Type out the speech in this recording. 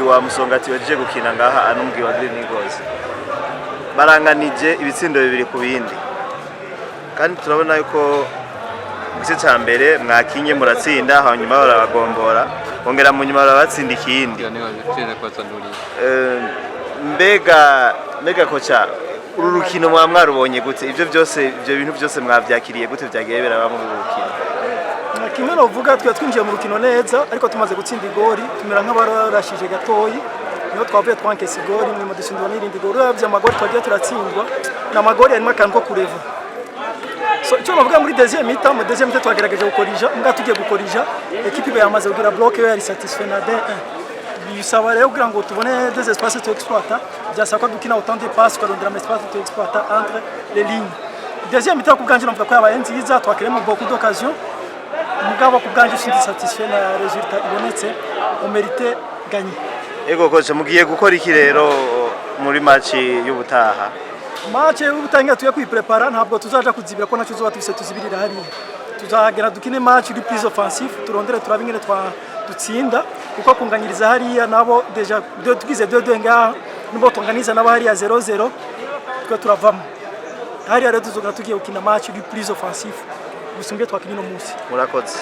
wa Musongati waje gukina ngaha n'umugwi wa Green Eagles, baranganije ibitsindo 2 ku bindi, kandi turabona yuko mu gice cya mbere mwakinye muratsinda, hanyuma barabagombora, bongera mu nyuma barabatsinda ikindi. Mbega coach, uru rukino mwa mwarubonye gute? Ibyo byose, ibyo bintu byose mwabyakiriye gute byagiye biraba muri uru rukino? Kimwe novuga, twe twinjiye mu rukino neza, ariko tumaze gutsinda igori tumera nk'abarashije gatoyi, niho twavuye twankesa igori, nyuma dutsindwa n'irindi gori. Uravye amagori twagiye turatsindwa, ni amagori harimo akantu ko kureva. So icyo navuga muri deuxième mi-temps, mu deuxième mi-temps twagerageje gukorija, mbwa tugiye gukorija équipe iba yamaze kugira bloc, yo yari satisfait na 2-1. Bisaba rero kugira ngo tubone des espaces tu exploita, byasaba ko dukina autant de passes, tukarondera ama espaces tu exploita entre les lignes. Deuxième mi-temps ku bwanje navuga ko yabaye nziza, twakiremo beaucoup d'occasions, mugabo ku bwanje sindi satisfait na résultat ibonetse, on mérite gagner. Ego coach, mugiye gukora iki rero muri match y'ubutaha? Match y'ubutangira tuye kuyiprepara, ntabwo tuzaja kuzibira ko nacyo tuzoba tufise tuzibirira hariya. Tuzagera dukine match iri plus offensif, turondere turabe ingene twa dutsinda, kuko kunganyiriza hariya nabo déjà tugize 2-2 ngaha, nubwo tunganiza nabo hariya 0-0, twe turavamo hariya. Rero tuzogera tugiye gukina match iri plus offensif gusumbye twakinye uno munsi. Murakoze.